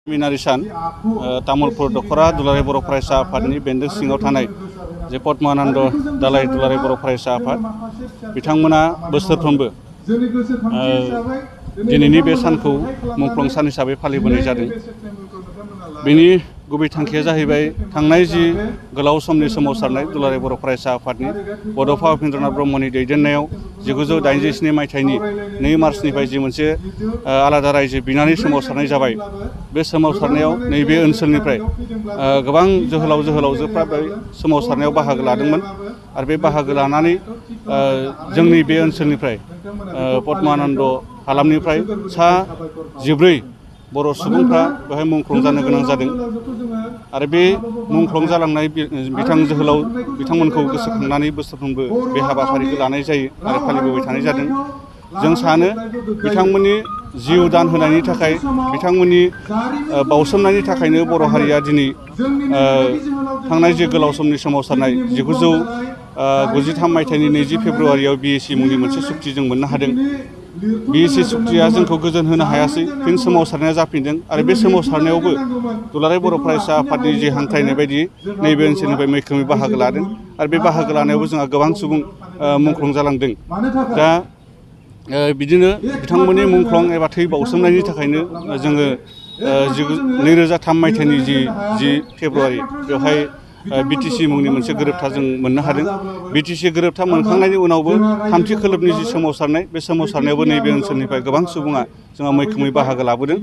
मिनारि सान तामुलपुर दखरा दुलाराय बर' फरायसा आफादनि बेन्दों सिङाव थानाय जे पद्मानन्द दालाय दुलाराय बर' फरायसा आफाद बिथांमोना बोसोरफ्रोमबो दिनैनि बे सानखौ मुंख्लं सान हिसाबै फालिबोनाय जादों। बेनि गुबै थांखिया जाहैबाय थांनाय जि गोलाव समनि सोमावसारनाय दुलाराय बर' फरायसा आफादनि बड'फा उपेन्द्रनाथ ब्रह्मनि दैदेननायाव 1987 मायथाइनि 2 मार्चनिफ्राय जि मोनसे आलादा रायजो बिनानै सोमावसारनाय जाबाय। बे सोमावसारनायाव नैबे ओनसोलनिफ्राय गोबां जोहोलाव जोहोलावजोफ्रा बे सोमावसारनायाव बाहागो लादोंमोन आरो बे बाहागो लानानै जोंनि बे ओनसोलनिफ्राय पद्मानन्द हालामनिफ्राय सा 14 बर' सुबुंफ्रा बेवहाय मुंख्लं जानो गोनां जादों आरो बे मुंख्लं जालांनाय बिथां जोहोलाव बिथांमोनखौ गोसोखांनानै बोसोरफ्रोमबो बे हाबाफारिखौ लानाय जायो आरो फालिबोबाय थानाय जादों। जों सानो बिथांमोननि जिउ दान होनायनि थाखाय बिथांमोननि बाउसोमनायनि थाखायनो बर' हारिया दिनै थांनाय जे गोलाव समनि सोमावसारनाय 1993 मायथाइनि 20 फेब्रुआरियाव BAC मुंनि मोनसे सुक्ति जों मोननो हादों। BAC सुक्तिया जोंखौ गोजोन होनो हायासै, फिन सोमावसारनाया जाफिनदों आरो बे सोमावसारनायावबो दुलाराय बर' फरायसा आफादनि जे हांख्रायनाय बायदि नैबे ओनसोलनिफ्राय मैखोमै बाहागो लादों आरो बे बाहागो लानायावबो जोंहा गोबां सुबुं मुंख्लं जालांदों। दा बिदिनो बिथांमोननि मुंख्लं एबा थै बाउसोमनायनि थाखायनो जोङो 2003 मायथाइनि जि फेब्रुआरि बेवहाय BTC मुंनि मोनसे गोरोबथा जों मोननो हादों। BTC गोरोबथा मोनखांनायनि उनावबो थामथि खोलोबनि जि सोमावसारनाय बे सोमावसारनायावबो नैबे ओनसोलनिफ्राय गोबां सुबुङा जोंहा मैखोमै बाहागो लाबोदों।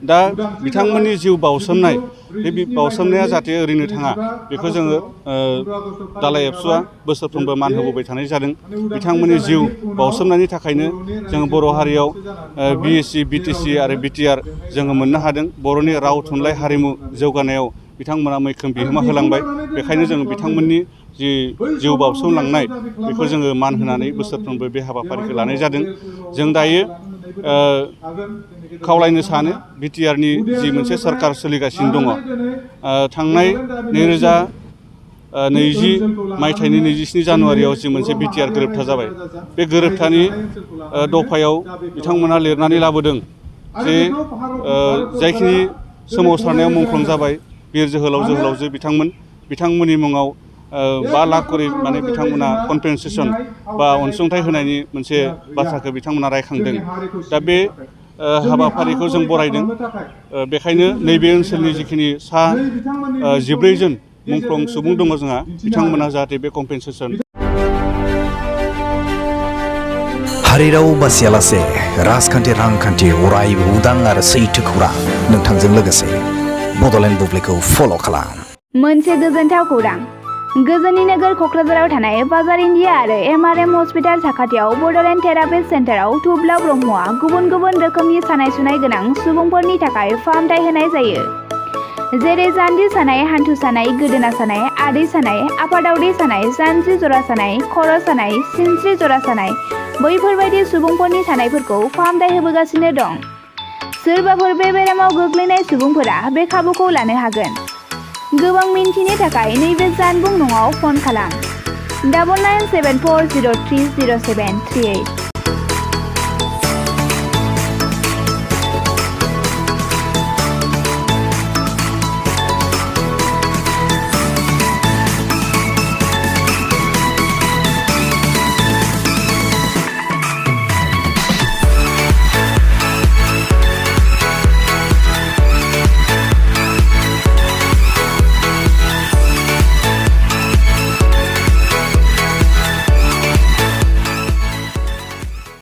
दा बिथांमोननि जिउ बाउसोमनाय बे बाउसोमनाया जाहाथे ओरैनो थाङा बेखौ जोङो दालाय एबसुआ बोसोरफ्रोमबो मान होबोबाय थानाय जादों। बिथांमोननि जिउ बाउसोमनायनि थाखायनो जों बर' हारियाव BAC BTC आरो BTR जोङो मोननो हादों। बर'नि राव थुनलाइ हारिमु जौगानायाव बिथांमोना मैखोम बिहोमा होलांबाय। बेखायनो जोङो बिथांमोननि जि जिउ बाउसोमलांनाय बेखौ जोङो मान होनानै बोसोरफ्रोमबो बे हाबाफारिखौ लानाय जादों। जों दायो खावलायनो सानो BTRनि जि मोनसे सरकार सोलिगासिनो दङ, थांनाय 2020 मायथाइनि 27 जानुवारियाव जि मोनसे BTR गोरोबथा जाबाय, बे गोरोबथानि दफायाव बिथांमोना लिरनानै लाबोदों जे जायखिनि सोमावसारनायाव मुंख्लं जाबाय बिर जोहोलाव जोहोलावजो बिथांमोननि मुङाव 5 लाख करि माने बिथांमोना कम्पेनसेसन बा अनसुंथाइ होनायनि मोनसे बाथ्राखौ बिथांमोना रायखांदों। दा बे हाबाफारिखौ जों बरायदों। बेखायनो नैबे ओनसोलनि जिखिनि सा 14 जन मुंख्लं सुबुं दङ जोंहा, बिथांमोना जाहाथे बे कम्पेनसेसन हारि राव बासियालासे राजखान्थि रांखान्थि अरायबो उदां आरो सैथो खौरां नोंथांजों लोगोसे बड'लेण्ड बुब्लिखौ फल' खालाम। मोनसे गोजोनथाव खौरां। गोजोननि नोगोर क'क्राझाराव थानाय बाजार इन्डिया आरो MRM हस्पिटाल साखाथियाव बड'लेण्ड थेरापिस्ट सेन्टाराव थुब्ला ब्रह्मआ गुबुन गुबुन रोखोमनि सानाय सुनाय गोनां सुबुंफोरनि थाखाय फाहामथाय होनाय जायो। जेरै जान्जि सानाय, हान्थु सानाय, गोदोना सानाय, आदै सानाय, आफादावदै सानाय, जानजि जरा सानाय, खर' सानाय, सिनस्रि जरा सानाय, बैफोरबायदि सुबुंफोरनि सानायफोरखौ फाहामथाय होबोगासिनो दं। सोरबाफोर बे बेरामाव गोग्लैनाय सुबुंफोरा बे खाबुखौ लानो हागोन। गोबां मिन्थिनो थाखाय नैबे जानबुं नङाव फन खालाम 9974030738।